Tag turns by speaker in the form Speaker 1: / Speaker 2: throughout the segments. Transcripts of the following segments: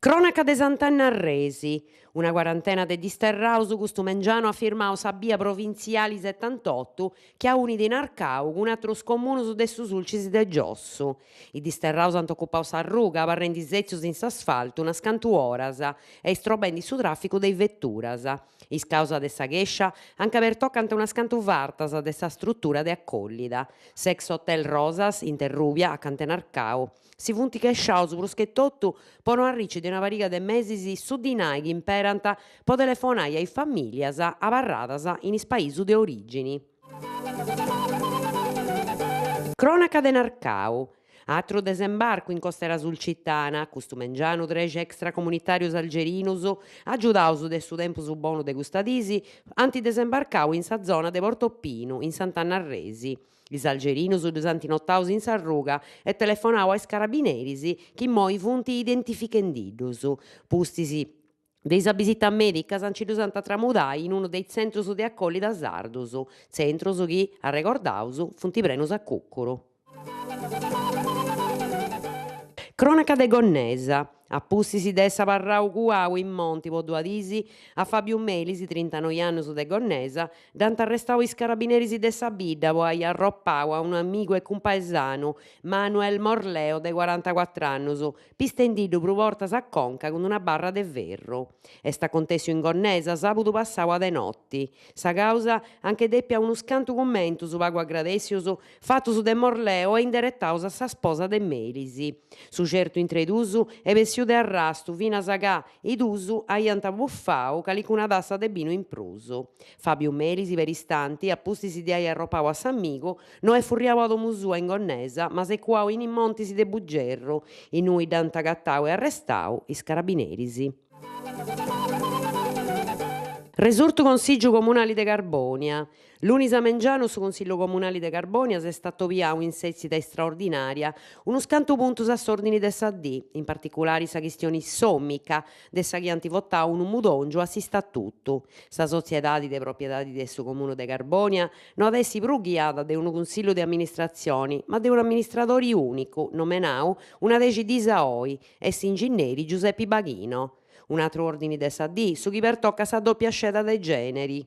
Speaker 1: Cronaca de Sant'Anna Arresi. Una cuarantena de disterraus custu mengianu at firmau sa bia provintziali setantotu chi aunit Narcau cun atrus comunus de su Sulcis de Giossu. Is disterraus ant ocupau s'arruga abarrendi sètzius in s'asfaltu unas cantu oras e istrobendi su tràficu de is veturas. Is càusas de sa chèscia anca pertocant unas cantu fartas de sa strutura de acollida, s'ex hotel Rosas in Terrubia acant'e Narcau. Si funt chesciaus prus che totu po no arrici de una pariga de mesis su dinai chi imperant po telefonai a is famìlias abarradas in is paisus de orìgini. Crònaca de Narcau. Atru desembarcu in costera sulcitana, custu mengianu trexi extracomunitàrius algerinus, agiudaus de su tempus bonu de custa disi, ant desembarcau in sa zona de Porto Pinu, in Sant'Anna Arresi. Is algerinus ddus ant notaus in s'arruga e telefonau a is carabineris chi immoi funt identifichendiddus. Pustis de is abisitas medicas nci ddus ant a tramudai in unu de is tzentrus de acollida sardus, tzentrus chi, arregordaus, funt prenus a cucuru. Cronaca de Gonnesa. A pustis de essi abarrau cuau in monti po duas dis, a Fabiu Melis, trintanoi annus de Gonnesa, dd'ant arrestau is carabineris de sa bidda po ai arropau a unu amigu e cumpaesanu, Manuel Morleo de corantacuatr'annus, pistendiddu prus bortas a conca cun una barra de ferru. Est acontèssiu in Gonnesa sàbudu passau a de noti. Sa càusa anche dèpia unus cantu cummentus pagu agradèssius Fatus de Morleo e inderetaus a sa sposa de Melis. Su certu intre is duus est bessiu de arrastu finas ca is duus aiant bufau calicuna tassa de binu in prus. Fabiu Melis peristanti, a pustis de ai arropau a s'amigu, no est furriau a domu sua in Gonnesa ma s'est cuau in is montis de Bugerru, innui dd'ant agatau e arrestau is carabineris. Resurtu Consìgiu Comunali de Carbònia. Lunis a mengianu su Consillu Comunali de Carbònia s'est atobiau in sètzida istraordinària unus cantu puntus a s'òrdini de sa dì, in particulari sa chistioni Somica, de sa chi ant votau unu mudòngiu a s'istatutu. Sa sotziedadi de propiedadi de su Comunu de Carbònia no at essi prus ghiada de unu Cunsillu de Amministratzioni, ma de un'amministradori ùnicu, nomenau una dexi dis a oi, Est s'inginneri Giusepi Baghino. Un'atru ordini de sa dì, su chi pertocat sa dòpia sceda de gèneri,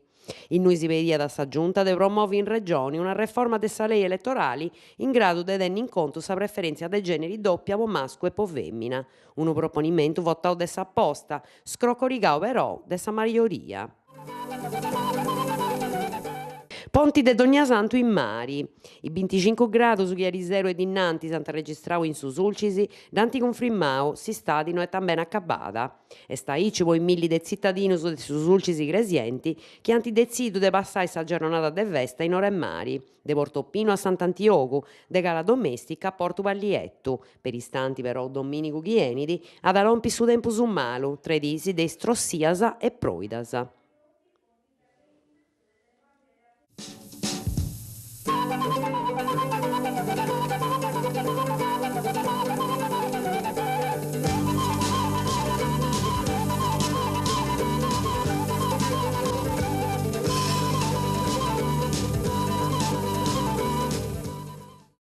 Speaker 1: innui si pediat a sa Giunta de promovi in Regioni una reforma de sa lei eletorali in gradu de tenni in contu sa preferèntzia de gèneri dòpia po mascu e po fèmina. Unu proponimentu votau de sa posta, scrocorigau però de sa majoria. Ponti de Donniasantu in mari. Is binticincu gradus chi ariseru e dinnantis ant registrau in su Sulcis dd'ant cunfrimmau, s'istadi no est tambeni acabada. Est aici po is milli de tzitadinus de su Sulcis Igresienti chi ant detzidiu de passai sa giorronada de festa in or'e mari. De Porto Pino a Sant'Antiogu, de Cala Domestica a Portu Pallietu. Peristanti però domìnigu chi 'enit at a lompi su tempus malu, tra is diis de istrossias e pròidas.